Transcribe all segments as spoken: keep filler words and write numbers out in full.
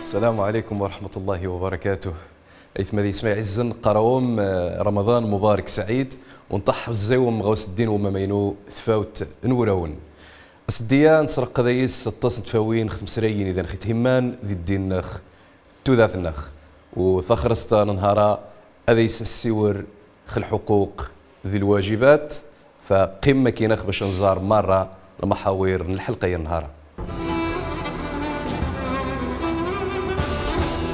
السلام عليكم ورحمة الله وبركاته. Aytma d isma iɛizzen, qqar-awem, eh, Ramaḍan mubarek saɛid, u nṭaḥ ẓẓiwem ɣawes ddin wemma maynu tfawt n wurawen. Asddi-a nesreqqed ayes aṭas n tfawin ɣ tmesrayin idan xi-t-himman di ddin-nneɣ, tudert-nneɣ. U taxrest n nnhar-a ad ayes nsiwer ɣ lḥuquq d lwajibat, Fa qqim akkin-aɣ bac ad nẓar marra lmaḥawir n lḥelqa n nnhar-a.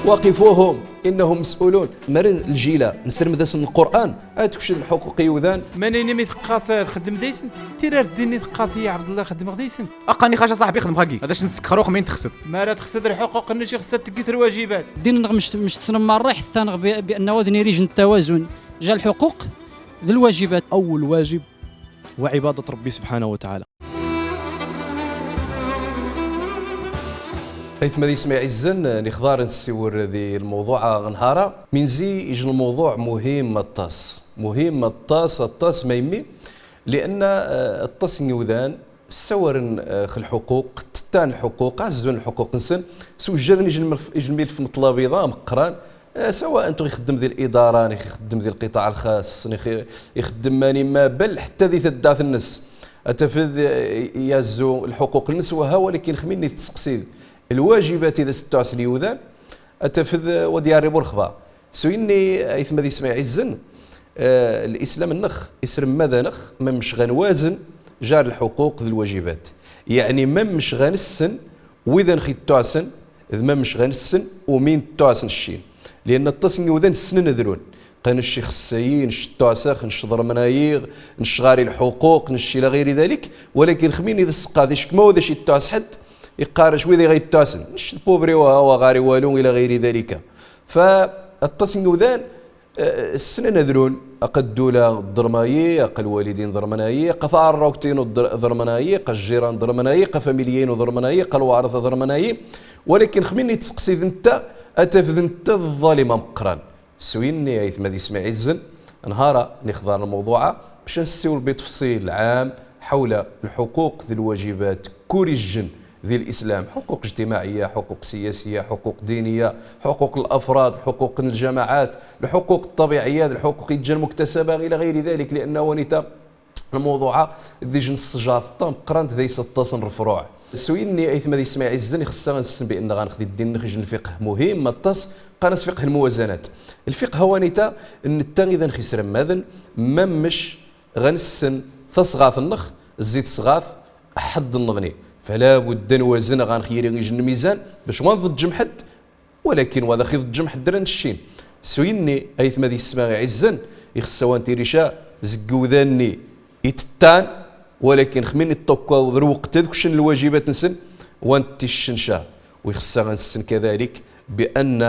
وقفوهم إنهم مسؤولون. Mara lǧil-a nsellmed-asen Lqur'an, ad kced lḥuquq i yiwdan. Mani nimi teqqat txeddem daysen-t? Tira ar ddin-nni teqqat i Ɛebdellah xeddmeɣ daysen-t. Aqqan-i xaca ṣaḥbi xedmeɣ-agi. Ad ac-nsekk ɣur-k ma in-texsed. Mara texsed lḥuquq-nnek ixṣṣa tgget lwajibat. Ddin-nneɣ mec, mec tessnem merra ḥettan ɣ bi, bi annahu ad nirij n ttawazun. Ja lḥuquq d lwajibat. أول واجب هو عبادة ربي سبحانه وتعالى. Aytma d isma iɛizzen, nixḍar nsiwer di lmewḍuɛ n nnhar-a. Minzi ij lmewḍuɛ muhim aṭas. Muhim aṭas, aṭas, maymi? Li'anna, eh, aṭas n yiwdan ssawaren, eh, ɣ lḥuquq, ttettan lḥuquq, ɛezzun lḥuquq-nsen, swejjaden ijlem-, ijlem-, ijlem-, ijlem-, ijlem-, ijlem-, ijlem-, ijlem-, سواء أنت يخدم ذي الإدارة، يخدم ذي القطاع الخاص، يخ-، يخدم ماني ما بل حتى ذي تدات النس. أتفذ يازو الحقوق النس وها، ولكن خميني تسقسيد الواجبات إذا ستعس اليوذان. أتفذ ودياري برخبة. سويني أيثما ذي سمع عزن، آه، الإسلام النخ، إسلام ماذا نخ، ما مش غنوازن جار الحقوق ذي الواجبات. يعني ما مش غنسن وإذا نخي تعسن، ذ ما مش غنسن ومين تعسن الشين. لأن التصني وذا نسن نذرون. قا نشي خسايي، نشي تعسخ، نشي ضرمنايي، نشي غاري الحقوق، نشي إلى غير ذلك. ولكن خميني ذا السقاذ، إشك ما وذا شي تعس حد، يقارش ويذا غي تعسن. نشي بوبري وها وغاري والو إلى غير ذلك. فالتصني وذان، آه، السنن أذرون، أقا الدولة ضرمايي، أقا الوالدين ضرمنايي، أقا ثار راوتين ضر-، ضرمنايي، أقا الجيران ضرمنايي، أقا فاميليين ضرمنايي، أقا الوارثة ضرمنايي. ولكن خميني تسقسي ذنتا، أتفذ نتا الظالمة مقران. سويني أيثما ذي سمع عزن، نهارا نخضر الموضوع، باش نسيو بتفصيل عام حول الحقوق ذي الواجبات كوريجن ذي الإسلام، حقوق اجتماعية، حقوق سياسية، حقوق دينية، حقوق الأفراد، حقوق الجماعات، الحقوق الطبيعية، الحقوق يتجا المكتسبة إلى غير ذلك، لأن ونيتا الموضوع ديجن السجاف طام قرانت ذي ستة عشر فروع. سويني أيثما ذي سمع عزن يخصها نسن بأن غنخدي الدين نخرج الفقه مهم الطس، قناس فقه الموازنات. الفقه هو نيتا النتا إذا نخسر ماذن ممش غنسن ثصغاث النخ، زيت صغاث، حد النغني. فلا بد نوازن غنخيري يجن الميزان باش وان ضد جمحد، ولكن وهذا خيض جمحد درن الشين. سويني أيثما ذي السماء عزن، يخص وان تيريشا زقوداني يتتان، ولكن خمين الطوكا وذروق تذكشن الواجبات نسن، وان تشنشا. ويخص غنسن كذلك بأن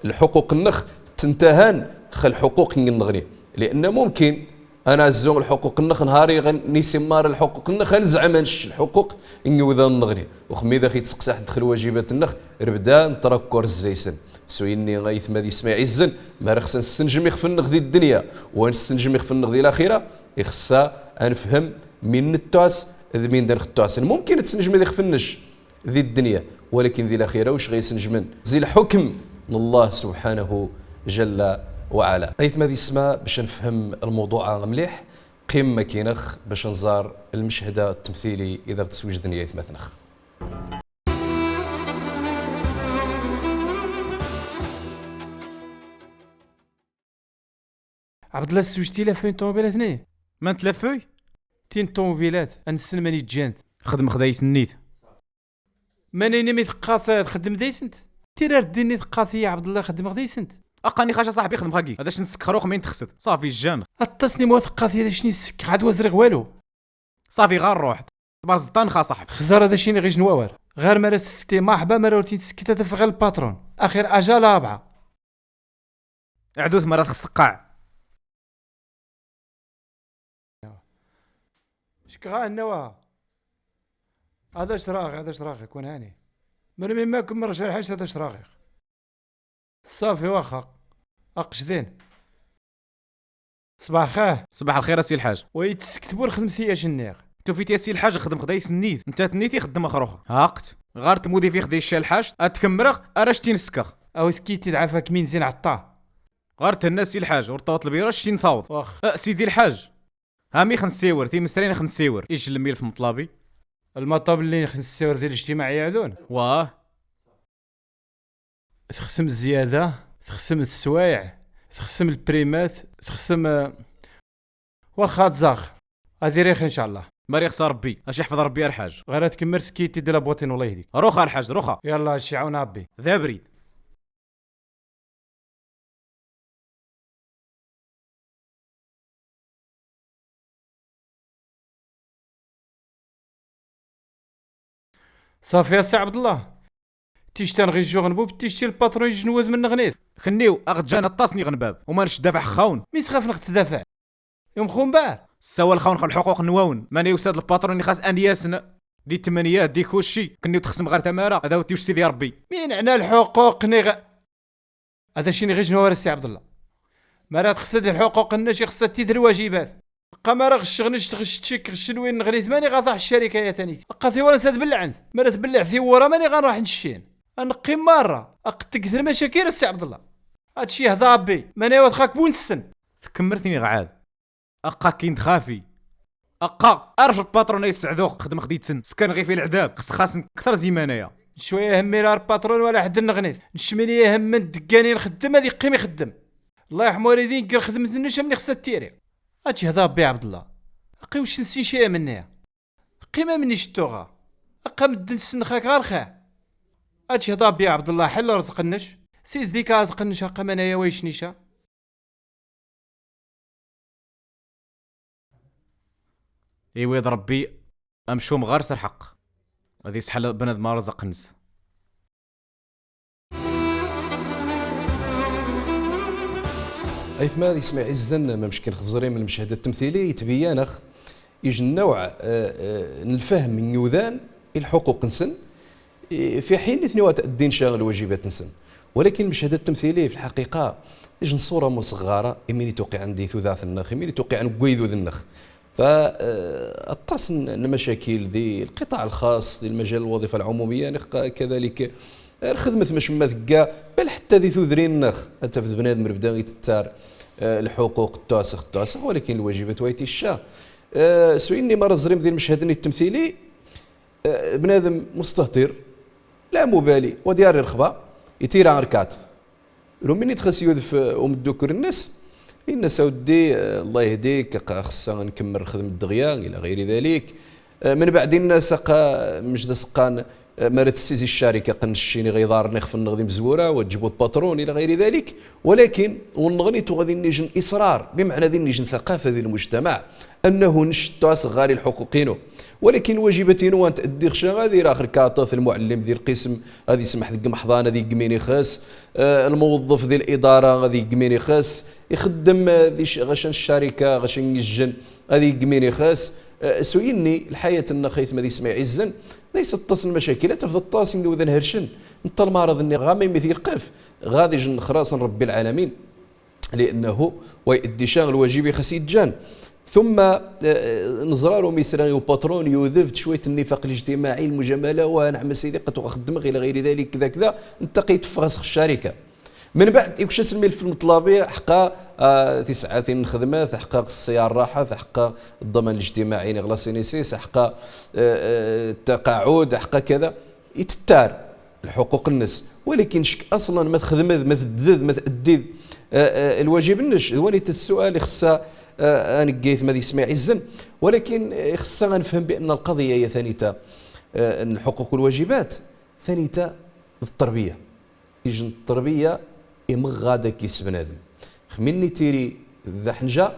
الحقوق النخ تنتهن خ الحقوق النغني. لأن ممكن أنا الزوم الحقوق النخ نهاري غن-، نيسي مار الحقوق النخ، غنزعم نش الحقوق إني وذا النغني. وخمي ذا خي تسقسى حد دخل واجبات النخ، ربدا نتركور الزيسن. سويني غايث ما ذي سمع عزن، ما رخص نسنجم يخفنخ ذي الدنيا، ونسنجم يخفنخ ذي الآخرة، يخصا أنفهم من التعس، ذ مين دنخ التعس. ممكن تسنجم يخفنش. ذي الدنيا، ولكن ذي الآخرة وش غيسنجمن؟ زي الحكم من الله سبحانه جل وعلا. أيثما ذي السماء باش نفهم الموضوع مليح، قيم ماكينخ باش نزار المشهد التمثيلي إذا تسوجدني أيثما ثنخ. عبد الله السوجتي لافوي طوموبيلات ني؟ من تلافوي؟ تين طوموبيلات، أنسن ماني جانت. خدم خدايس النيت. ماني نمي ثقاث تخدم دايسنت؟ تيرار ديني ثقاثي يا عبد الله خدم غدايسنت. أقاني خاشا صاحبي خدم خاكي. هذا شن سكروخ مين تخسد. صافي الجان. أتصني مو ثقاثي هذا شني سك عاد وزرغ والو. صافي، غير روح. تبار زطان خا صاحبي. خزارة دا شيني غيش نواور. غير مرة تسكتي مرحبا، مرة ورتي تسكتي تفغل الباترون. أخير أجا لابعة. عدوث مرة تخص تقاع. شكرا النوى. هذا شراغي، هذا شراغي، كون هاني. من مما كم مرة شرحش هذا شراغي. صافي، واخا. أقشدين. صباح الخير. صباح الخير أسي الحاج. ويتسكتبو الخدم سي أش النيغ. تو فيتي أسي الحاج خدم خداي سنيت. نتا تنيتي خدم أخروخ. هاقت. Ɣar tmudi fix di cca lḥaj, ad tkemmreɣ, ar ac-tt-in-skeɣ. Awi s-kiti-d ɛafak min zin ɛeṭṭa. Ɣar thenna si lḥaj, ur ṭṭawat lbira, ac-tt-in-tawḍ. Wax. Eh, sidi lḥaj. Ha mi x-nsiwr, timesrayin x-nsiwr. Ijlem ilf mṭlabi. Lmaṭab lli x-nsiwr di lejtimaɛ iɛdun. Wah. Texsem zzyada, texsem teswayeɛ, texsem lprimat, texsem, eh, waxa ad zax. Ad irix, ncallah. Ma rix s Ṛebbi, ac iḥfeḍ Ṛebbi a lḥaj. Ɣer ad tkemmel s-kiti-d la boîte-in, wallah yehdik. Ruxa a lḥaj, ruxa. Yallah, ac iɛawen Ṛebbi. D abrid. Ṣafi a Si Ɛebdellah. Tict-a nɣijuɣ n bub, tict-i lpatron ijnwed mn ɣnit. Kenniw aɣ-ǧǧan aṭṭas n iɣenbab, u ma nec dafaɛ xawn. Mi s-xaf nɣ-tdafaɛ? Imxumbar. Ssawal xawn x lḥuquq n wawn, mani usa-d lpatron ixas an yasn di tmanya, di kucci, kenniw txsm ɣar tamara, ad aw-t-iwc Sidi Ṛebbi. Min ɛna lḥuquq n iɣ-, Ad ac-iniɣ ijnwar a Si Ɛebdellah. Mara txsd lḥuquq-nnes, ixsat tid lwajibat. Aqqa mara ɣ-ccɣ nec, tɣ-ccik, ɣ-ccnwin nɣnit, mani ɣa taḥ ccarika ya tanit? Aqqa tiwwura-nnes ad bllɛnt. Mara tbllɛ tiwwura, mani ɣa nraḥ ncci? Ad nqqim marra. Aqqa tggt lmacakil a Si Ɛebdellah. Ad c-ihd Ṛebbi, mani wa txakbun ssn. Tkemmr tini ɣ-ɛad. Aqqa kkin-d xafi. Aqqa, arf lpatron a isɛduɣ, xdmx di-tsen, skanɣ-i fi lɛdab, xsxasn kter zi iman-aya. Ncwi a hemmil ar lpatron wala ḥedd nɣnit. Ncmini a hemmil dggani nxddm, ad iqqim ixddm. Llah irḥem walidin, gr xdmt-nnes amni xsat tiri. Ad c-ihd Ṛebbi a Ɛebdellah. Aqqa iwc nsin cay amni. Qqim amni c-tuɣa. Aqqa mddn ssn xak ɣar xax. Ad c-ihd Ṛebbi a Ɛebdellah, ḥell rzq-nnes. Sizdik arzq-nnes aqqa manaya wa icnica. Iwweḍ Ṛebbi amcum ɣer-s lḥeqq. Ad isḥel bnadem arzq-nnes. Aytma Ismaɛil Izzan, mamec kan xeẓrim lmechad ttemtili, itbeyyan-ax ij nnewɛ, eh, eh, n lfahm n yudan i lḥuquq-nsen, eh, fi ḥin i tnwa tɛeddin ca lwajibat-nsen. Walakin lmechad ttemtili fi lḥaqiqa ij nṣura muṣeɣɣara, imin i tewqiɛ-n di tudert-nnex, imin i tewqiɛ-n deg waydud-nnex. Fa, eh, aṭas n, n lmacakil di lqiṭaɛ lxaṣ, di lmajal lwaḍifa lɛumumiya, neɣ kadalik, eh, lxedmet mec ma tegga, bal ḥetta di tudrin-nnex, ad tafed bnadem lebda itettar, eh, lḥuquq, ttuɛṣeɣ, ttuɛṣeɣ, walakin lwajibat wa iticca. Eh, s winni mara ẓrim di lmechad-nni ttemtili, Eh, bnadem mustehtir, la mubali, wa d-yarri rxba, itira ar kaṭṭ. Rumini-t xas yudef, eh, umeddukel-nnes, inna-s: "A weddi, eh, Allah yehdik, aqqa xessa nkemmel lxedmet deɣya, ila ɣayri dalik." Eh, min baɛd inna-s: "Aqqa mec d aseqqan, eh, mara tessizi ccarika, qqen ccini ɣer iḍarren ixef-nneɣ d imezwura, wa tǧebbuḍ patron, ila ɣayri dalik." Walakin, wenneɣ nit-u ɣa din ijjen israr, bimeɛna din ijjen thaqafa di lmujtamaɛ, annahu nec ttuɛṣeɣ ɣari lḥuquq-inu. Walakin lwajibat-inu wa ntɛeddiɣ ca, ad irax rkaṭat, lmuɛellim di lqism ad ismeḥ deg imeḥḍan ad iggem ini ixess, eh, lmuweḍḍef di liḍara ad iggem ini ixess, ixeddem, eh, di c-, ɣaca n ccarika, ɣaca n yijjen ad iggem ini ixess, eh, s winni lḥayat-nneɣ aytma d Ismaɛil Izzan, d ays aṭas n lmacakil, ad tafeḍ aṭas n iwdan hercen, netta lmaɛraḍ-nni ɣa ma imit ilqef, ɣa d ijjen lexlaṣ n Ṛebbi lɛalamin. Li'annahu wa iɛeddi ca lwajib i xas iǧǧan. Tumma, eh, eh, neẓra ru mi isra i upatron yudef-d cwayt n nifaq lijtimaɛi, lmujamala, wa neɛm a sidi qat uɣa xeddmeɣ ila ɣayri dalik, kda, kda, netta qa iteffeɣ-as x ccarika. Min baɛd, ikcc-as lmilf lmeṭlabi, ḥeqqa, ah, tisɛatin n lxedmat, ḥeqqa ssiyar raḥat, ḥeqqa ḍḍaman lijtimaɛi neɣ la C N S S, ḥeqqa, eh, eh, ttaqaɛud, ḥeqqa kda. Itettar lḥuquq-nnes. Walakin cek aṣlan ma txedmeḍ, ma tedded, ma tɛeddid, eh, eh, lwajib-nnes, d wanita ssual ixessa, eh, anegg aytma d Ismaɛil Izzan. Walakin, eh, ixessa ad nefhem bi anna lqaḍiya ya tanita, eh, n lḥuquq walwajibat, tanita d ttṛebbiya. Ijjen ttṛebbiya imɣɣa daki s bnadem. Xminni tiri d aḥenja,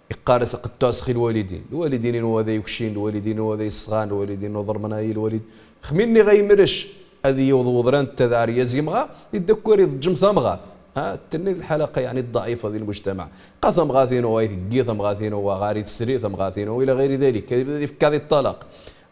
iqqar-as aqqa ttuɛṣeɣ i lwalidin. Lwalidin-inu wa d ay ukcin, lwalidin-inu wa d ay sɣan, lwalidin-inu ḍermen ayi, lwalid-, xminni ɣa imrec ad iwweḍ weḍran tadɛerya zi imɣa, iddakkar iḍeǧǧem tamɣart. Ha, tenni d lḥalaqa, yeɛni, ḍḍaɛifa di lmujtamaɛ. Qa tamɣart-inu wa iteggi, tamɣart-inu wa ɣari tesri, tamɣart-inu ila ɣayri dalik. Ad ifka di ṭṭalaq.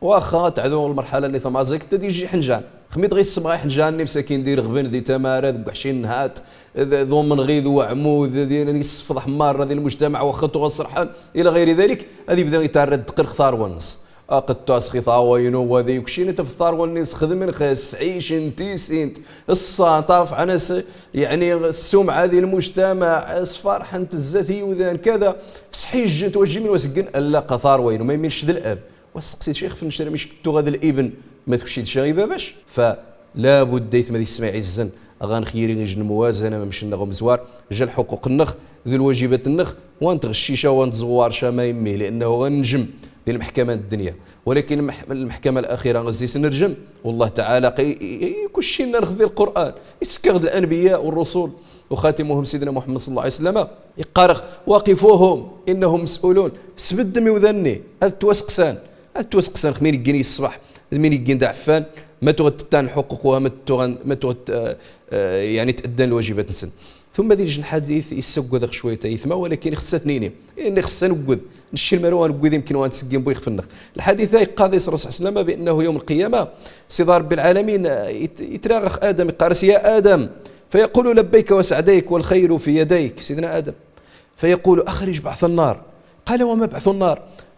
Waxa teɛdu lmerḥala-nni tamaẓigt, ad ijji ḥenjan. Xmi dɣi semɣa ḥenjan-nni msakin di Reɣben, di Tamara, deg Weḥci n Nhat, d, d Umenɣi, d Weɛmud, di, yessefḍeḥ marra di lmujtamaɛ, waxa tuɣa serḥen, ila ɣayri dalik, ad ibda itarra ddqir xtar wa-nnes. Aqeṭṭu, asxi taṛwa-inu, wa d-ikcin taf taṛwa-nni s-xedmen, xas ɛicen tisint, ṣṣa, ṭaf ɛnas, yaɛni, ssumɛa di lmujtamaɛ, sfarḥen-t zzat i iwdan, kada, sḥijjen-t, wa jjimen, wa seggen, allaqa taṛwa-inu, ma imminec d lab. Wa sseqsi-t, cix f-nnec, ar mic tuɣad libn, ma tkucci-d ca i babac? Fa labudda, aytma di sma iɛizzen, a ɣa nexyir ijj n lmuwazana, mamec-nneɣ umezwar, ja lḥuquq-nneɣ, d lwajibat-nneɣ, wa ntɣeccic ca, wa ntzewwar ca, ma immi, li'annahu ɣa njem di lmeḥkama n ddunya. Walakin lmeḥ-, lmeḥkama laxira, ɣa zzi-s nerjem, wallah taɛala, qa-, i-, i-, i-, kulci-nna nexdi lqur'an, isekkeɣ-d lanbiya wa rrusul, wa xatimuhum sidna Muḥemmed ṣalla Llahu ɛalayhi wa sallam, iqqar-aɣ: "Waqifuhum, innahum mas'ulun." Sbeddem iwdan-nni, ad ttwaseqsan. Ad ttwaseqsan, x min iggin i ṣṣbeḥ, d min iggin d aɛeffan, ma tuɣa ttan lḥuquq-uha, ma tuɣa, ma tuɣa, eh, eh, yaɛni, taddan lwajibat-nsen. Tumma di lejn lḥadit, issagwad-aɣ cwayt aytma, walakin ixeṣṣa-t nini. Inna ixeṣṣa negged, necci lmara wa negged, imken wa ntseggi n bu ixef-nneɣ. Lḥadit-a iqqar-as Ṛṛasul ṣalla Llahu ɛalayhi wa sallam bi annahu yawm lqiyama, Sidi Ṛebbi lɛalamin, eh, it-, ittlaɣa x Adam, iqqar-as: "Ya Adam", fa yaqulu: "Labbayka wa saɛdayk, wal xayru fi yadayk", Sidna Adam. فيقول: "أخرج بعث النار." قال: "وما بعث النار؟"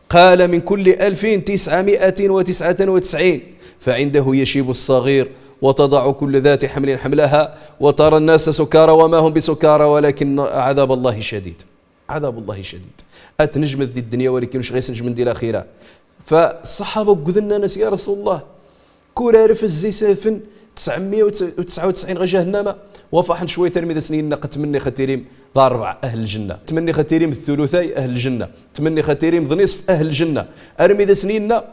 قال: "من كل ألف تسعمائة وتسعة وتسعين، فعنده يشيب الصغير، وتضع كل ذات حمل حملها، وترى الناس سكارى وما هم بسكارى، ولكن عذاب الله شديد." عذاب الله شديد. Ad t-nejmed di ddenya, walakin ur-nec ɣas nejmen di laxira. Fa ṣṣaḥaba ggden, nnan-as: "Ya Rasul Llah, kul aref zzi-s adfen tesɛemmiya u tesɛa u tesɛin ɣer jahannama." Wa faḥen cwayt, armi d as-nnan: "Qa tmenni xa tirim d ṛebɛa ahl ljanna. Tmenni xa tirim d tulutay ahl ljanna. Tmenni xa tirim d niṣf ahl ljanna." Armi d as-nnan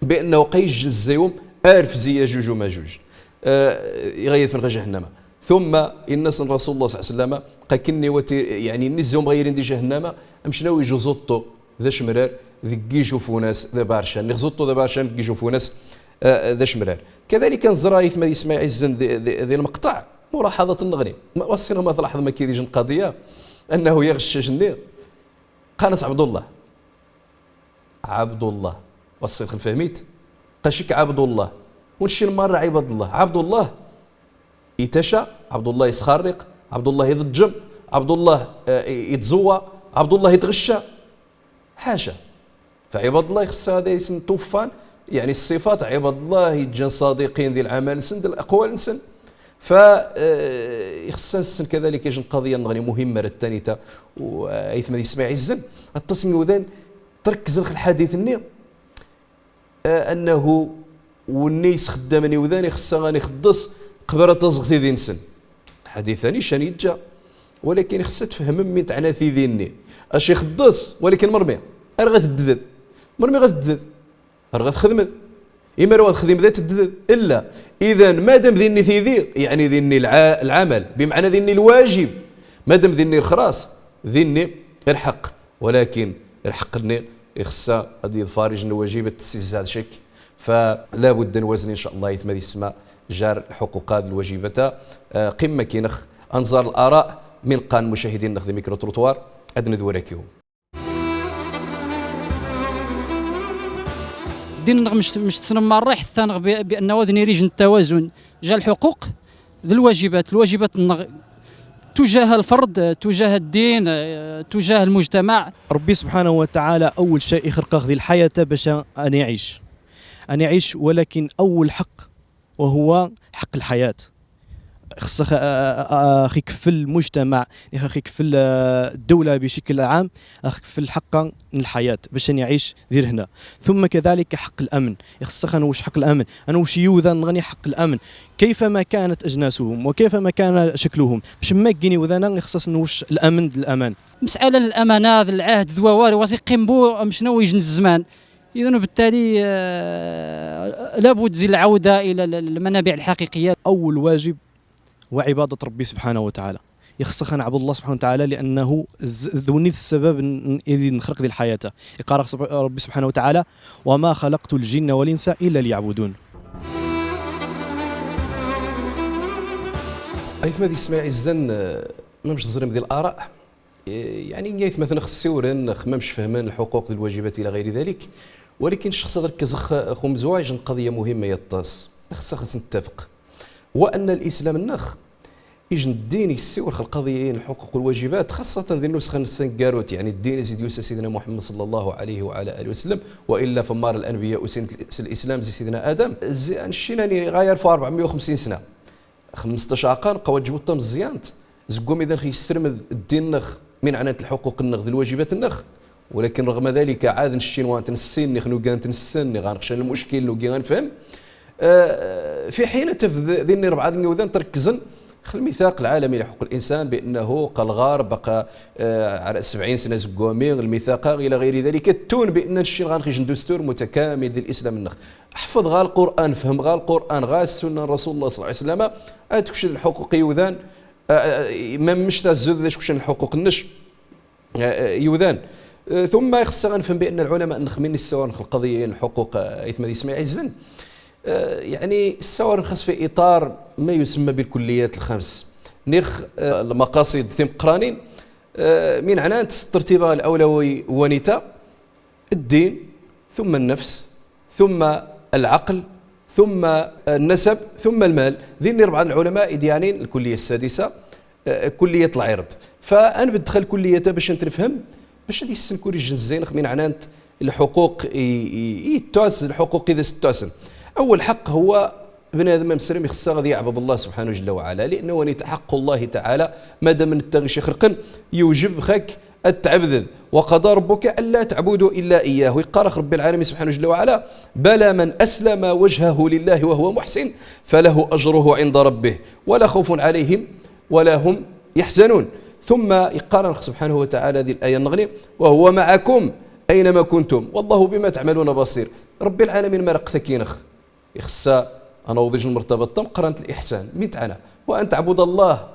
bi annahu qa ijj zzi-hum aref zi Yajuj wa Majuj. Eh, i ɣa adfen ɣer jahannama. Tumma inna-asen Rasul Llah ṣalla Llahu ɛalayhi wa sallam: "Qa kenni wa ti-, yaɛni, nni zzi-hum ɣa irin di jahannama, amec n-awi iju ẓuṭṭu d acemrar, deg iju f unas d abarcan. Nni ɣ ẓuṭṭu d abarcan, deg iju f unas, eh, d acemrar." Kadalik neẓra aytma di sma iɛizzen di, di, di lmeqṭaɛ, mulaḥaḍat-nneɣni. Ma, wa ssineɣ ma tlaḥḍem akkid ijj n lqaḍiya, annahu i aɣeccac-nni, qqaren-as Ɛebdullah. Ɛebdullah. Wa ssineɣ fehmit? Qqac-ik Ɛebdullah. Ur necci merra Ɛibadullah. Ɛebdullah. Itaca, Ɛebdullah isxarriq, Ɛebdullah iḍeǧǧem, Ɛebdullah, eh, i-, ittẓewwa, Ɛebdullah itɣecca. Ḥaca. Fa Ɛibadullah ixeṣṣa ad asen-tuffan, yaɛni ṣṣifat Ɛibadullah iǧǧan ṣadiqin di lɛamal-nsen, di laqwal-nsen. Fa, eh, ixeṣṣa-nsen kadalik ijj n lqaḍiya-nneɣni muhimma, ar tanita, u, eh, aytma di sma iɛizzen, aṭas n iwdan, trekzen x lḥadit-nni, eh, annahu wenni isxeddamen iwdan ixeṣṣa ad ixeddem qbala taẓeɣt tidi-nsen. Lḥadit-ani can iǧǧa. Walakin ixeṣṣa ad tfehmem min teɛna tidi-nni. Acu ixeddem, walakin mermi? Ar ɣa tedded. Mermi ɣa tedded? Ar ɣa txedmed. Imar wa txedmed ad tedded. Illa. Idan, madam dinni tidi, yaɛni dinni lɛa-, lɛamal. Bimeɛna dinni lwajib. Madam dinni lexlaṣ, dinni lḥeqq. Walakin lḥeqq-nni ixeṣṣa ad iḍfar ijj n lwajib, ad t-issizza d cekk. Fa labudda nwazn, in ca Allah, aytma di sma, jar lḥuquqa d lwajibata. Eh, qim makinex, ad nẓar l'ara min qqan lmucahidin-nnex di micro-trottoir, ad nedwer akiw. Ddin-nneɣ mec, mec tessnem merra, iḥettan-aɣ bi, bi annahu ad niri ijj n ttawazun. Ja lḥuquq d lwajibat, lwajibat-nneɣ tujaha lferd, tujaha ddin, tujaha lmujtamaɛ. Ṛebbi subḥanahu wa taɛala awwal cay ixleq-aɣ di lḥayat bac ad niɛic. Ad niɛic, walakin awwal ḥeqq, wa huwa ḥeqq lḥayat. Ixeṣṣ ax, a, a, a, ax ikfel lmujtamaɛ, ax ikfel, a, ddawla bicikl ɛam, ax ikfel lḥeqq n lḥayat, bac ad niɛic di lehna. Tumma kadalik ḥeqq lamn. Ixeṣṣ ax ad nwec ḥeqq lamn. Ad nwec iwdan-nneɣni ḥeqq lamn. Kayfama kanat ajnasuhum, wa kayfama kana shakluhum. Bac ma ggin iwdan-a, ixeṣṣ ax nwec lamn d laman. Mes'ala n lamana, d lɛahd, d wawal, wa zi iqqim bu amecna wa ijj n zzman. Idan, u bittali, eh, labud zi lɛawda ila l-, l-, lmanabiɛ lḥaqiqiya. Awwal wajib wa ɛibadat Ṛebbi subḥanahu wa taɛala. Ixeṣṣ ax ad neɛbud Allah subḥanahu wa taɛala, li'annahu z-, d winni d ssabab n, n, i nxelleq di lḥayat. Iqqar-aɣ sub-, Ṛebbi subḥanahu wa taɛala: "Wa ma xalaqtu l-jinna wa l-insa illa liyaɛbudun." Aytma di sma iɛizzen, eh, mamec teẓrim di l'ara, eh, yaɛni, aytmaten-nneɣ ɣ ssiwren, ɣ mamec fehmen lḥuquq d lwajibat ila ɣayri dalik. Walakin ccexṣ ad rekkzeɣ x umezwaǧ n qeḍya muhimma aṭas. Ixeṣṣ ax nettafeq. Wa anna lislam-nneɣ Ijj n ddin issiwrx lqaḍiya n lḥuquq walwajibat, xaṣṣatan di nnusxa-nnes taneggarut, yaɛni ddin i s-id-yusa Sidna Muḥemmed ṣalla Llahu ɛalayhi wa ɛala alihi wa sallam, wa illa fa mmar lanbiya u sin lislam zi Sidna Adam, zi, anect-nnani ɣa irfa rebɛemya u xemsin sna. Xemsṭac aqern, qa wa tjbed tameẓẓyant, zeggaw mi da nneɣ issremd ddin-nneɣ, min ɛnant lḥuquq-nneɣ d lwajibat-nneɣ, walakin rɣma dalika, ɛad nec-in wa ant-nessen, nix nugi ant-nessen, nix ɣa nexcan lmuckil, nugi ɣa nefhem. Eh, fi ḥin ad tafd dinni rebɛa n yiwdan trekzn x lmithaq lalami li ḥuquq linsan, bi annahu qa lɣarb, qa, eh, ɛla sebɛin sna zeggaw mi, lmithaqa ila ɣayri dalika, ttun bi anna nec-in ɣa nexcan dustur mutakamil di lislam-nneɣ. Ḥfeḍ ɣa lqur'an, fhem ɣa lqur'an, ɣa ssunna n rasul llah ṣalla Llahu ɛalayhi wa sallam, ad tekced lḥuquq n yiwdan, eh, eh, ma mec tazzud d acu kcen lḥuquq-nec. Eh, eh, yiwdan. Eh, tumma ixeṣṣ-aɣ ad nefhem bi anna lɛulama-nneɣ min issawaren x lqaḍiya n lḥuquq, eh, aytma d yesma iɛizzen. Eh, yaɛni issawaren-t xas fi iṭar ma yusamma bilkulliyat lxams. Nix, eh, lmaqaṣid timeqqranin, eh, min ɛnant s tertiba lawlawi wanita, ddin, tumma nnefs, tumma lɛaql, tumma nnasab, tumma lmal. Dinni rebɛa n lɛulama i d-yaɛnin lkulliya ssadisa, eh, kulliyat lɛirḍ. Fa ad nbedd x lkulliyat-a bac ad tent-nefhem, bac ad issen kull ijj n zzay-nneɣ min ɛnant lḥuquq i, i, i ittuɛass, lḥuquq i d as-ittuɛassen. Awwal ḥaqq huwa bnadem amesrem ixeṣṣ-aɣ ad iɛbed Allah subḥanahu jalla wa ɛala, li'anna wanita ḥaqqu Llahi taɛala, madam netta ɣic ixelqen, yujeb x-ak ad t-tɛebded. وقضى ربك ألا تعبدوا إلا إياه. Iqqar-aɣ Ṛebbi lɛalamin subḥanahu jalla wa ɛala: بلى من أسلم وجهه لله وهو محسن فله أجره عند ربه ولا خوف عليهم ولا هم يحزنون. Tumma iqqar-aneɣ subḥanahu wa taɛala di laya-nneɣni: وهو معكم أينما كنتم والله بما تعملون بصير. Ṛebbi lɛalamin ma ra ɣ-t-ak-ineɣ, ixeṣṣ-aɣ ad nawweḍ ijj n lmertaba tameqqrant, lixsan. Min tɛna: وأن تعبد الله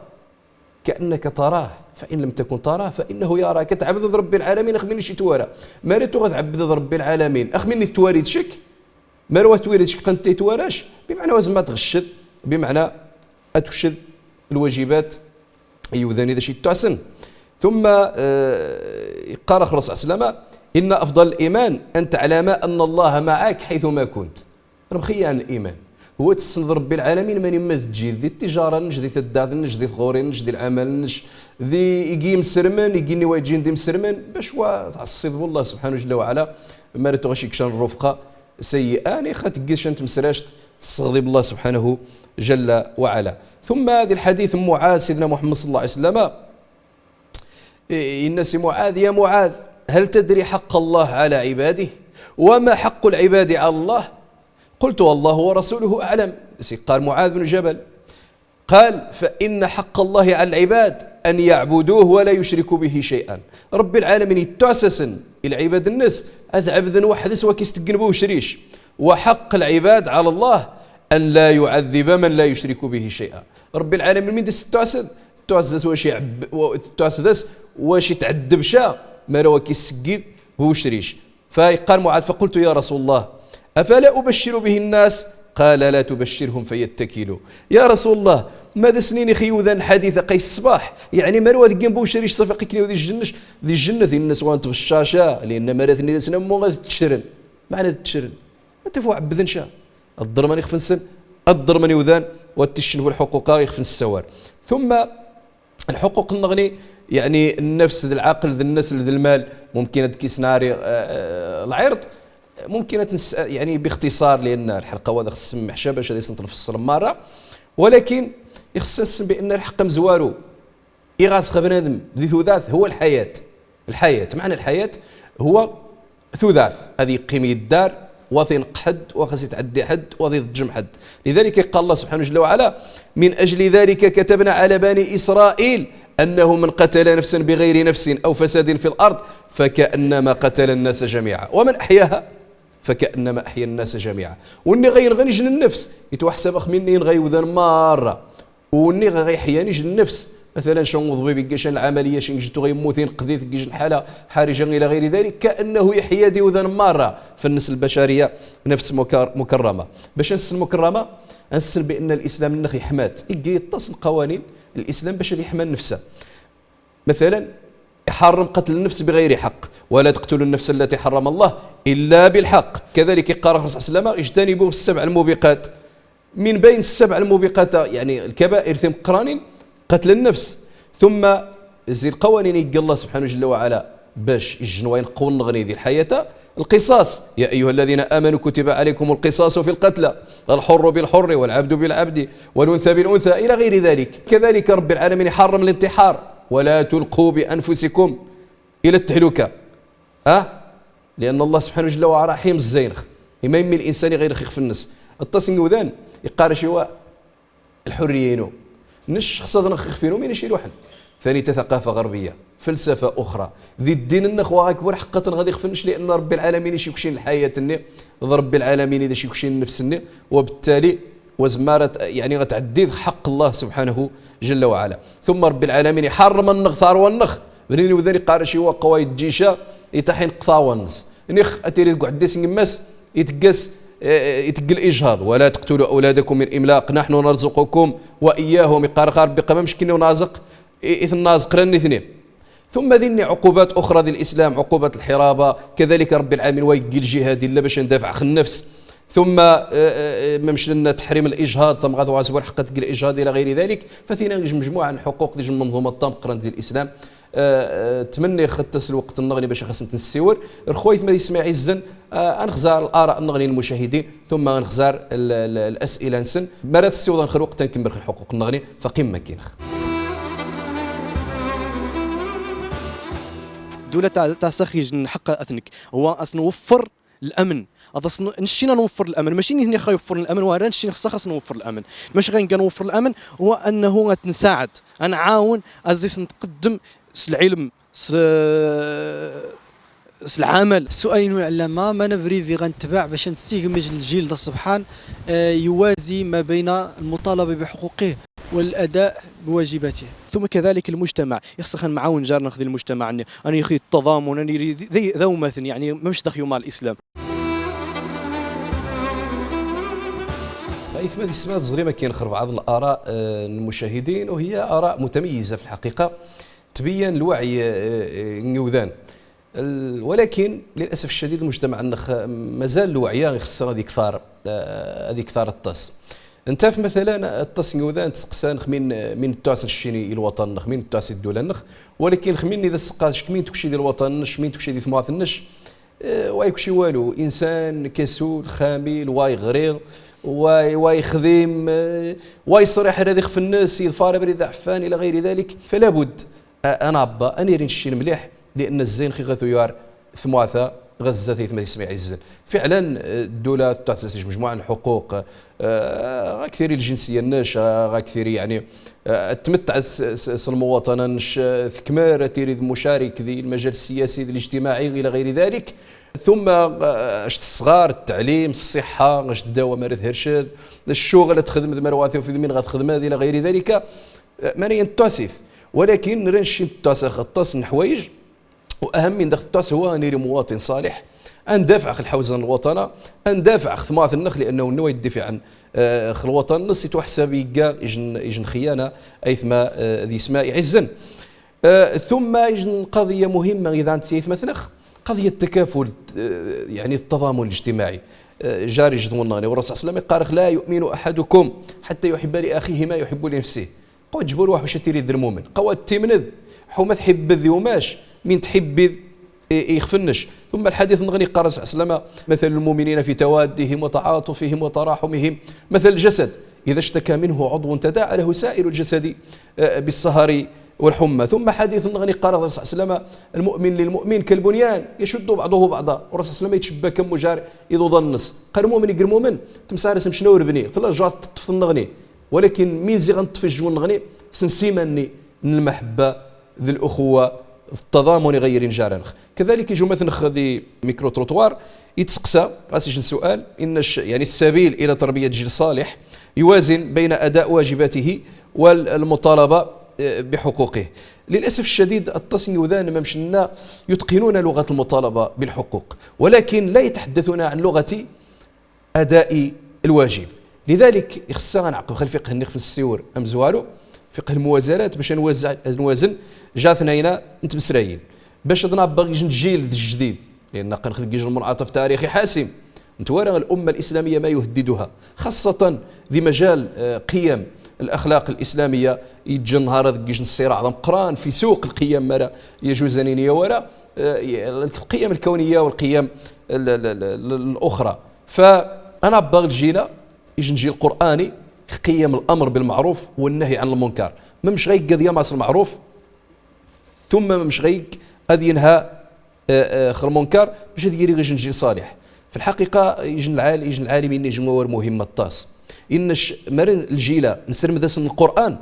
كأنك تراه فإن لم تكن تراه فإنه يراك. Ad tɛebded Ṛebbi lɛalamin ax min ic-itwara. Mara tuɣ ad tɛebded Ṛebbi lɛalamin ax min itwari-d cek, mara wa twiri-d cek ɣa netta itwara-c, bimeɛna wa zemma ad tɣecced, bimeɛna ad tekced lwajibat i yiwdan i d ac ittuɛassen. Tumma, eh, iqqar-aɣ Ṛṛasul ṣalla Llahu ɛalayhi wa sallam: إن أفضل الإيمان أن تعلم أن الله معك حيثما كنت. Rmxi-yan n liman. Huwa ad tessned Ṛebbi lɛalamin mani ma tejjid, di ttijara-nec, di taddart-nec, di tɣuri-nec, di lɛamal-nec, di igi imesrmen, igi-nni wa iǧin d imesrmen, bac wa tɛeṣṣiḍ Allah subḥanahu jalla wa ɛala, mara tuɣ ac ikcan rrufqa sayyi'a, nix ad tgid can tmesract tesseɣḍib Allah subḥanahu jalla wa ɛala. Tumma di lḥadit n Muɛad, Sidna Muḥemmed ṣalla Llahu ɛalayhi wa sallam, إيه، إن سي معاذ: يا معاذ، هل تدري حق الله على عباده؟ وما حق العباد على الله؟ قلت: الله ورسوله أعلم. Iqqar Muɛad bin Jabal. قال: فإن حق الله على العباد أن يعبدوه ولا يشركوا به شيئا. Ṛebbi lɛalamin ittuɛass-asn i lɛibad-nnes ad t-ɛebden weḥd-s, wa k-isteggen bu ucric. وحق العباد على الله أن لا يعذب من لا يشرك به شيئا. Ṛebbi lɛalamin min d-as-ittuɛassed, ittuɛassed-as wac iɛeb-, wa-, ittuɛassed-as wac itɛeddeb ca, mara wa k-isseggid bu ucric. Fa iqqar Muɛad: فقلت: يا رسول الله، أفلا أبشر به الناس؟ قال: لا تبشرهم فيتكلوا. Ya Rasul Allah, ma da sen-inix i yiwdan lḥadit-a ɣa ṣṣbaḥ, yaɛni mara wa deggen bu ucric ṣafi akken iwd i lǧennet, di lǧennet, inn-as wa ant bccaca, li'anna mara ten-id-asn ammu ad ttcren. Meɛna ad ttcren? Anta fu ɛebbden ca? Ad ḍerman ixef-nsen, ad ḍerman iwdan, wa ad tt-iccen bu lḥuquq-a ixef n ssawar. Tumma lḥuquq-nneɣni, yaɛni nnefs d lɛaql d nnasl d lmal, mumkin ad k-isnari, eh, eh, lɛirḍ, mumkin ad tt-ness-, yaɛni bixtiṣar, li'anna lḥelqa wa da xeṣṣ-as mmeḥca bac ad as-tent-nfeṣṣel marra, walakin ixeṣṣ-aɣ ad nessen bi anna lḥeqq amezwaru i ɣas ɣa bnadem di tudert huwa lḥayat. Lḥayat, meɛna lḥayat huwa tudert. Ad iqqim iddar, wa ɣas ineqq ḥedd, wa ɣas itɛeddi ḥedd, wa ɣas iḍeǧǧem ḥedd. لذلك قال الله سبحانه جل وعلا: من أجل ذلك كتبنا على بني إسرائيل أنه من قتل نفسا بغير نفس أو فساد في الأرض فكأنما قتل الناس جميعا ومن أحياها فكأنما أحيا الناس جميعا. Wenni ɣa yenɣan ijj n nnefs, itwaḥsab ax min yenɣa iwdan marra. Wenni ɣa iḥyan ijj n nnefs. Matalan, ca n uḍbib igga ca n lɛamaliya, ca n ijj tuɣa yemmut, ineqq-it, igga ijj n ḥala ḥarija ila ɣayri dalik, كأنه iḥya-d iwdan marra. Fa nnefs lbacariya nefs mukar-, mukarrama. Bac ad nessen mukarrama, ad nessen bi anna lislam-nneɣ iḥma-t. Igga iṭṭas n lqawanin n lislam bac ad iḥma nnefs-a. Matalan, iḥerrem qatl nnefs biɣayri ḥeqq. ولا تقتلوا النفس التي حرم الله إلا بالحق. Kadalik iqqar Ṛṛasul صلى الله عليه وسلم: اجتنبوا السبع الموبقات. Min bayn ssebɛ lmubiqat, yaɛni lkabair timeqqranin, قتل النفس. ثم ذي القوانين يقال الله سبحانه جل وعلا باش يجنوا ينقوا النغني ذي الحياة، القصاص. يا أيها الذين آمنوا كتب عليكم القصاص في القتلى، الحر بالحر والعبد بالعبد والأنثى بالأنثى إلى غير ذلك. كذلك رب العالمين يحرم الانتحار، ولا تلقوا بأنفسكم إلى التهلكة. أه؟ لأن الله سبحانه جل وعلا رحيم الزينخ. إما يمي الإنسان غير يخيخ في النفس. التصني وذان يقارش هو الحرية ينو. نش خصدنا نخفينو مين يشيلو حل. ثاني ثقافة غربية، فلسفة أخرى. ذي الدين النخوة غاك بور حقا غادي يخفنش، لأن رب العالمين يشي كشين الحياة الني، رب العالمين إذا شي كشين النفس الني، وبالتالي وزمارة، يعني، غتعدي حق الله سبحانه جل وعلا. ثم رب العالمين يحرم النخ ثار والنخ. بنين وذاني قارشي وقوايد جيشة يتحين قطاوة النص. نخ أتيري قعد ديس نمس يتقس، آه، يتقل إجهاض. "ولا تقتلوا أولادكم من إملاق، نحن نرزقكم وإياهم." يقار خار بقى ممشكين ونازق، إ-، إثن نازق رن اثنين. ثم ذني عقوبات أخرى ذي الإسلام، عقوبة الحرابة، كذلك رب العالمين ويقل جهاد إلا باش ندافع عن النفس. ثم، آه، آه، آه، ممش لنا تحريم الإجهاض، ثم غاث واسبور حق تقل الإجهاض إلى غير ذلك. فثينا مجموعة عن حقوق ذي مجموعة مطام قرن ذي الإسلام. آه، آه، تمني خدت الوقت النغني باش خاص نتنسيور. رخويت ما يسمع عزن، آه، أنخزار الآراء النغني للمشاهدين، ثم أنخزار ال-، ال-، الأسئلة نسن. مرات السيوضة نخلو وقت نكمل الحقوق النغني، فقيم ما كينخ. الدولة تاع، تاع سخيج نحقق أثنك. هو أصل نوفر الأمن. هذا صن-، نشينا نوفر الأمن. ماشي ني خا يوفر الأمن، ورا نشينا خصا خاص نوفر الأمن. ماشي غير نوفر الأمن، هو أنه غتنساعد، غنعاون، أزيس نتقدم س العلم، س-، س العمل. السؤال إنو العلامة، ما نبريد ذي غنتبع باش نسيق مجل الجيل ذا الصبحان، آه، يوازي ما بين المطالبة بحقوقه والأداء بواجباته. ثم كذلك المجتمع، يخصخ نمعاون جارنا خذي المجتمع، أن، أن يخي التضامن، أن يري ذي، ذي، ذو مثل، يعني، ما مش دخيو مع الإسلام. أيثما ذي السماء تزري ما كاين خير بعض الآراء، آه، المشاهدين، وهي آراء متميزة في الحقيقة، تبين الوعي، آه، آه، نيوذان. ال-، ولكن للأسف الشديد المجتمع النخ مازال الوعي يخص هذه كثار، آه، هذه كثار الطاس. انت في مثلًا الطاس نيوذان تسقسان خمين من تعس الشيني الوطن نخ، من تعس الدولة نخ، ولكن خمين إذا سقاش مين تكشي ذي الوطن نش، مين تكشي ذي ثمات النش، آه، واي كشي والو، إنسان كسول، خامل، واي غريغ، واي، واي خذيم، آه، واي صريح هذا يخف الناس، يظفار بريد عفان إلى غير ذلك، فلا بد أ-، أنا عبا، أنا رين الشين مليح، لأن الزين خي غاثو يار ثمواثا غزة ثيث ما يسمع عزن. فعلًا، آه، الدولة تعزز مجموعة من الحقوق، آه، غا كثير الجنسية الناش، آه، غا كثير يعني، آه، تمتع س-، س-، س-، المواطنة نش، آه، ثكمار تيري مشارك ذي المجال السياسي، ذي الاجتماعي، إلى غير ذلك. ثم، آه، أشت الصغار، التعليم، الصحة، أشت الدواء مرض هرشد، الشغل تخدم ذي مرواتي وفي ذي من غا تخدم هذه إلى غير ذلك. ماني نتوسف، ولكن نرنشي نتوسخ الطاس من حوايج، وأهم من داخل الطاس هو أن يري مواطن صالح، أن دافع خ الحوزة الوطنة، أن دافع خ ثمات النخ، لأنه نوى يدافع عن، آه، خ الوطن، نص يتوحسب يقا يجن، يجن خيانة، أيثما، آه، ذي اسماء عزن. آه، ثم يجن قضية مهمة إذا أنت سيث مثنخ، قضية التكافل، آه، يعني التضامن الاجتماعي. آه، جاري جدوان نغني، والرسول صلى الله عليه وسلم يقارخ: "لا يؤمن أحدكم حتى يحب لأخيه ما يحب لنفسه". قوة جبور واحد واش تيري ذي المؤمن. قوة تيمنذ، حومة تحب ذي وماش، من تحب ذي، إي-، إي يخفنش. ثم الحديث نغني قال صلى الله عليه وسلم: "مثل المؤمنين في توادهم وتعاطفهم وتراحمهم مثل الجسد إذا اشتكى منه عضو تداعى له سائر الجسد، آه، بالسهر والحمى". ثم حديث نغني قال صلى الله عليه وسلم: "المؤمن للمؤمن كالبنيان يشد بعضه بعضا". والرسول صلى الله عليه وسلم يتشبه كم مجار إذ ظنس. قال: "مؤمن يقر مؤمن، تمسارس مشنور بني". فلا جات تطفل نغني. ولكن مين زي غنطفي الجو نغني سنسيماني من المحبة، ذي الأخوة، التضامن يغير جارنخ. كذلك يجو مثلا خذي ميكرو تروتوار، يتسقسى، غاسي شن سؤال، إن الش-، يعني السبيل إلى تربية جيل صالح يوازن بين أداء واجباته والمطالبة، آه، بحقوقه. للأسف الشديد، التصنيع ذا ما مشنا يتقنون لغة المطالبة بالحقوق، ولكن لا يتحدثون عن لغة أداء الواجب. لذلك، يخصنا نعقب خل فقه النخف السيور أمزوارو، فقه الموازنات، باش نوزع، نوازن، جاتنا هنا نتمسرايين. باش أدنا باغي نجيل ذي الجديد، لأن قنخذ جيج المنعطف تاريخي حاسم. نتوارى الأمة الإسلامية ما يهددها، خاصة ذي مجال، آه، قيم الأخلاق الإسلامية، يجي النهار هذا يجي الصراع هذا مقران في سوق القيم، ما لا يجوز أن يوارى، آه، القيم الكونية والقيم ال-، ال-، ال-، ال-، الأخرى. فأنا باغ الجيلة، يجي نجي القرآني، قيم الأمر بالمعروف والنهي عن المنكر. ما مش غير قضية ماس المعروف، ثم ما مش غير أذ ينهى آه، آه، خ المنكر، باش هاد يري غير جنجيل صالح. في الحقيقة، يجن العال-، يجن العالم إن يجن وار مهمة طاس. إن ش-، مرن الجيلة نسرمد اسن القرآن.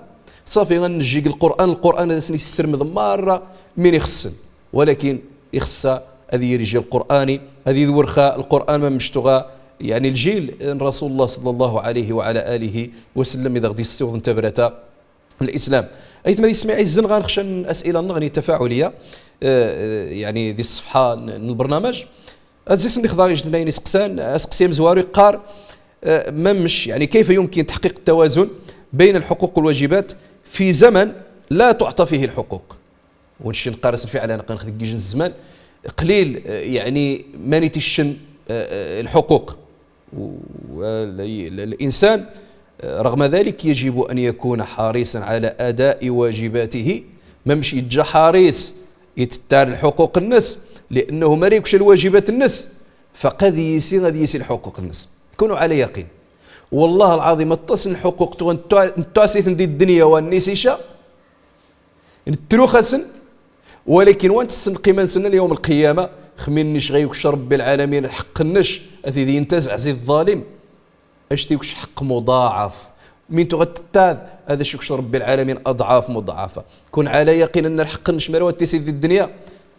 صافي، غنجيك القرآن، القرآن هذا سن يسرمد مرة من يخصن. ولكن يخص هذه رجال القرآن، هذه ذورخة القرآن ما مشتغى، يعني الجيل رسول الله صلى الله عليه وعلى آله وسلم إذا غدي يستوض انتبرتا الإسلام. أيثما يسمع الزن غنخشن أسئلة نغني تفاعلية، آه، آه، يعني ذي الصفحة ن-، البرنامج. أزيس نخضع يجدنا يسقسان، أسقسي مزواري قار، آه، ما مش، يعني كيف يمكن تحقيق التوازن بين الحقوق والواجبات في زمن لا تعطى فيه الحقوق؟ ونشن قارس فعلًا قنخذ جيجن الزمان قليل، آه، يعني ماني تشن، آه، آه، الحقوق. و-، وال-، الإنسان، آه، رغم ذلك يجب أن يكون حريصًا على أداء واجباته، ما مش يتجا حريص يتتار الحقوق الناس، لأنه ما ريكش الواجبات الناس، فقد يسي، غادي يسي الحقوق الناس. كونوا على يقين. والله العظيم، التصل الحقوق تو-، نتو-، نتواسيث ندي الدنيا والنسيشة، نتروخسن، ولكن وانت تسن قيمة نسن اليوم القيامة، خمينش غيوكش ربي العالمين الحق النش، أثي ذي ينتزع زي الظالم، أشتي وكش حق مضاعف. من تغتتاذ، هذا شكش ربي العالمين أضعاف مضاعفة. كن على يقين أن الحق النش مروة تيسي ذي الدنيا،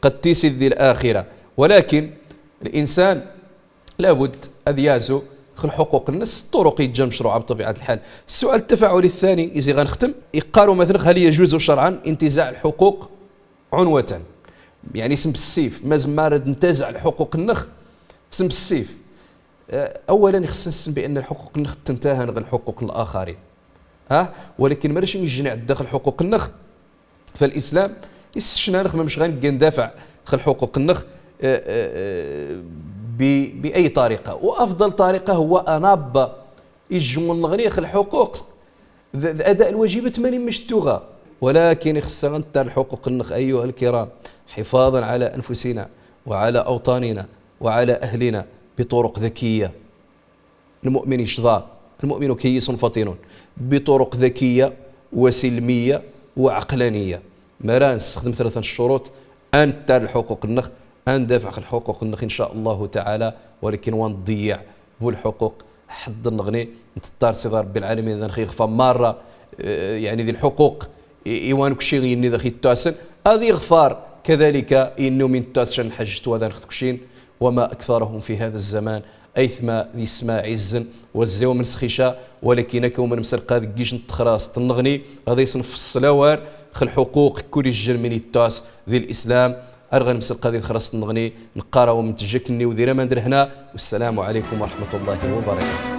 قد تيسي ذي الآخرة. ولكن الإنسان لابد أذ يازو خل حقوق النس، طرق يتجا مشروعة بطبيعة الحال. السؤال التفاعلي الثاني، إذا غنختم، يقارو مثلًا: هل يجوز شرعًا انتزاع الحقوق عنوة؟ يعني سم بالسيف، ما زمارد نتزع الحقوق النخ، سم بالسيف. آه، أولًا يخص نسن بأن الحقوق النخ تنتهى غير حقوق الآخرين. ها؟ ولكن ما رشن يجني عند داخل حقوق النخ، فالإسلام يسشنا نخ ما مش غير ندافع خل حقوق النخ، آه، آه، آه، ب-، بأي طريقة. وأفضل طريقة هو أناب يجمل نغني خل حقوق ذ-، ذ-، أداء الواجبات ماني مشتوغة. ولكن خصنا نتار الحقوق النخ أيها الكرام، حفاظًا على أنفسنا وعلى أوطاننا وعلى أهلنا بطرق ذكية. المؤمن يشضى، المؤمن كيس فطن، بطرق ذكية وسلمية وعقلانية. مران نستخدم ثلاثة الشروط، أن تار الحقوق النخ، أن دافع الحقوق النخ إن شاء الله تعالى، ولكن وان تضيع والحقوق حد النغني، نتطار سيدي ربي العالمين، إذا نخي يغفى مرة، آه، يعني ذي الحقوق، إي-، إيوان كشي غيني ذا خي التواسن، هذه يغفار كذلك إنه من التواسن حجت وذا نخد كشين، وما أكثرهم في هذا الزمان، أيثما ذي سما عزن، والزيو من سخيشة، ولكن كوم من مسرقة ذي جيش نتخراس تنغني، هذا يصنف الصلاوار، خل حقوق كل الجرمين التواس ذي الإسلام، أرغن مسرقة ذي خراس تنغني، نقارا ومن تجكني وذي رمان درهنا، والسلام عليكم ورحمة الله وبركاته.